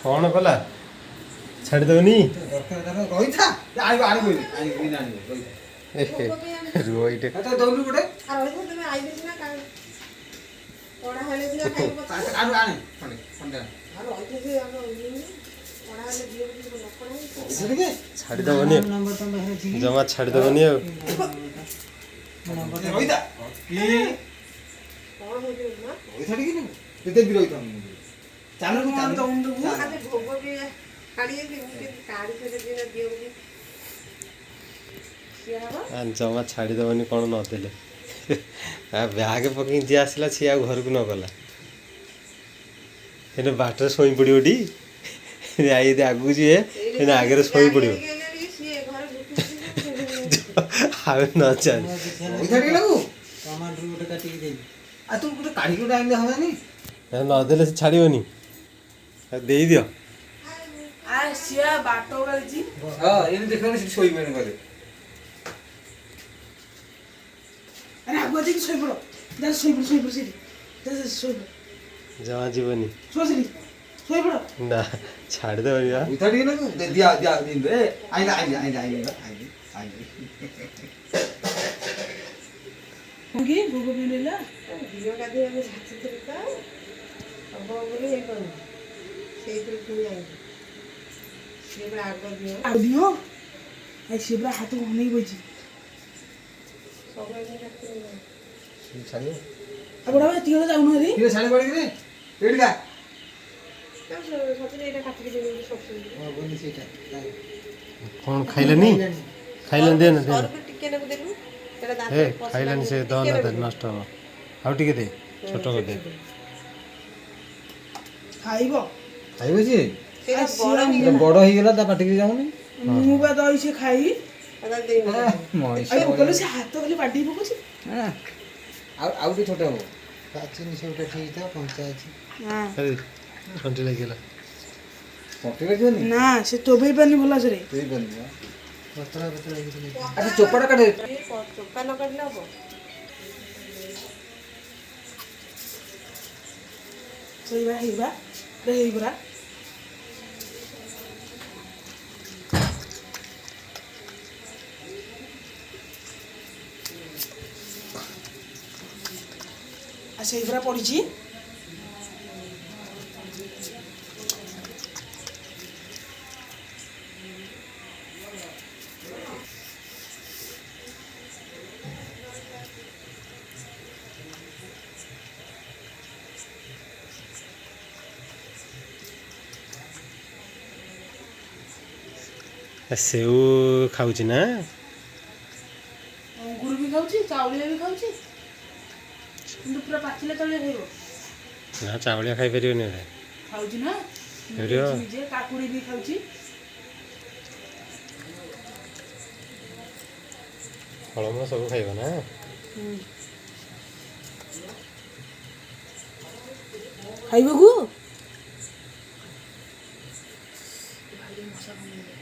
କ'ଣ କଲା? ଛାଡ଼ିଦେବନି। ଦରକାର ତାର, ରହିଥା, ଆଣିବ, ଆଣିବ, ଆଣିବ, ଏଇନା ଆଣିବ, ରହିଥା। ରୁହ ଏଇଠି। ତ ଦଉନୁ ଗୋଟେ। ତମେ ଆଇଲେ ସିନା, ପଢା ହେଲେ ସିନା ଖାଇବ ପଛେ। ଆଣୁ, ଆଣେ ଖଣ୍ଡେ ଖଣ୍ଡେ ଆଣେ। ଆଉ ରହିଥା ସେ, ଆମେ ପଢା ହେଲେ ଝିଅ ନ ପଢା। ରହିଥା ଟିକେ। ଛାଡ଼ିଦେବନି, ଜମା ଛାଡ଼ିଦେବନି ଆଉ। ରହିଥା କି। କ'ଣ ହଉଛି ମା? ରହିଥା ଟିକେ ନା, ଦେବି, ରହିଥା ମୁଁ। ଚାଲୁ ଚାଲୁ। ଖାଲି ଭୋଗ ବି କାଢି ଯାଇଛି। ମୁଁ କେମିତି କାଢିଥିଲେ ଦିନ ଦିଅ ବୋଲି ସିଏ ହବ। ଜମା ଛାଡ଼ିଦେବନି କ'ଣ ନଦେଲେ। ବ୍ୟାଗ ପକେଇକି ଯିଏ ଆସିଲା, ସିଏ ଆଉ ଘରକୁ ନ ଗଲା, ହେଲେ ବାଟରେ ଶୋଇ ପଡ଼ିବ ଟି। ଯାଇ ଯଦି ଆଗକୁ ଯିବେ, ହେଲେ ଆଗରେ ଶୋଇ ପଡ଼ିବ। ସିଏ ଘରେ ଭୁକି ଆଉ ନ ଚାଲେ। ରହିଥା ଟିକେ ଲାଗୁ। ଟମାଟର ଗୋଟେ କାଟିକି ଦେବି। ଆଉ ତୁ ଗୋଟେ କାଢିକି ଗୋଟେ ଆଣିଲେ ହବନି? ନଦେଲେ ସେ ଛାଡ଼ିବନି। ଆଉ ଦେଇଦିଅ। ଆ ସିଏ ବାଟ ଉଡ଼ାଇଛି। ହଁ, ଏମିତି ଦେଖିବନି, ସେଠି ଶୋଇବେନି ଘରେ। ଆରେ, ଆଗୁଆ ଯାଇକି ଶୋଇପଡ଼, ଯା ଶୋଇପଡ଼, ଶୋଇପଡ଼ ସେଠି, ଯା ଯା, ଶୋଇପଡ଼। ଜମା ଯିବନି। ଶୋ ସେଠି, ଶୋଇପଡ଼। ନା, ଛାଡ଼ିଦେବନି ବା। ରହିଥା ଟିକେ ଲାଗୁ, ଦିଆ ଦିଆ ଦିଅ। ଆଇଲା, ଆଇଲା, ଆଇଲା, ଆଇଲା, ଆଇଲି, ଆଇଲି। କି ଭୋଗ ମିଳିଲା? ଘିଅ ଗାଧେଇ ଆମେ ଯାଚିଥିଲୁ ତ ହବ ବୋଲି, ହେଇପାରୁନି। ସେଇଥିରୁ ପୁଣି ଆଣିଲି। ସିଏ ପୁରା ଆଗ ଦିଅ। ଆଉ ଦିଅ। ଆଉ ସିଏ ପୁରା ହାତକୁ ଅନେଇ ବଇଛି। ସବୁ ଏମିତି ଡାକିଲେ। ଛାଡ଼ିବ। ଆଉ ବଡ଼ ଭାଇ ତିଅଳ ଯାଉନାହାନ୍ତି। କିଏ ଶାଢ଼ୀ ପଡ଼ିକି ରେ, ଏଇଠିକା। ସତରେ ଏଇଟା କାଟିକି ଦେବି ସବୁ। ହବନି ସେଇଟା। କ'ଣ ଖାଇଲାନି? ଖାଇଲାନି, ଦେ ନା, ଦେ ନା। ସରୁ ଟିକେ ନାକୁ ଦେଲୁ ସେଟା। ହେ। ଦାନ୍ତରେ ପଶିଲା। ଖାଇଲାନି ସେ। ଟିକେ ଦନା ନାକୁ ଦେ। ଦେଲୁ। ନଷ୍ଟ ହବ। ଆଉ ଟିକେ ଦେ, ଛୋଟ କରିଦେ। ଖାଇବ। ଖାଇବ ସିଏ। ସେଇଟା ବଡ ହେଇଗଲା। ବଡ ହେଇଗଲା, ତା ପାଟିକି ଯାଉନି। ମୁଁ ବା ଦହି ସେ ଖାଇ। ତାହେଲେ ଦେଇନି। ମଣିଷ। ଆଉ କହିଲେ ସେ ହାତ ଖାଲି ବାଡିକି ପକଉଛି। ଆଉ ଆଉ ଟିକେ ଛୋଟ ହବ। ପାଚିନି ସେଉଟା, ଠିକ୍ ତ କଞ୍ଚା ଅଛି। ଆରେ, ତଣ୍ଟି ଲାଗିଗଲା। ତଣ୍ଟି ଲାଗିବନି। ନା, ସେ ଚୋବେଇ ପାରୁନି ଭଲସରେ। ହେଇପାରୁନି ବା। ପତଳା ପତଳା ହେଇକି ଥିଲା। ଆଚ୍ଛା, ଚୋପାଟା କାଟେ। ଚୋପା ନ କାଟିଲେ ହବ? ଶୋଇବା ହେଇବା ରେ ହେଇ ପରା। ଆଉ ସେଇ ପରା ପଡ଼ିଛି। ସେଉ ଖାଉଛି ନା? ଅଙ୍ଗୁର ବି ଖାଉଛି, ଚାଉଳିଆ ବି ଖାଉଛି, କିନ୍ତୁ ପୁରା ପାଚିଲା ଚାଉଳିଆ ଖାଇବ। ନା, ଚାଉଳିଆ ଖାଇପାରିବନି ଏବେ। ଖାଉଛି ନା। ଖାଇପାରିବ? ନିଜେ କାକୁଡ଼ି ବି ଖାଉଛି। ଫଳମୂଳ ସବୁ ଖାଇବ ନା? ଖାଇବାକୁ ଭାରି ମଶା କାମୁଡ଼ିଲେ।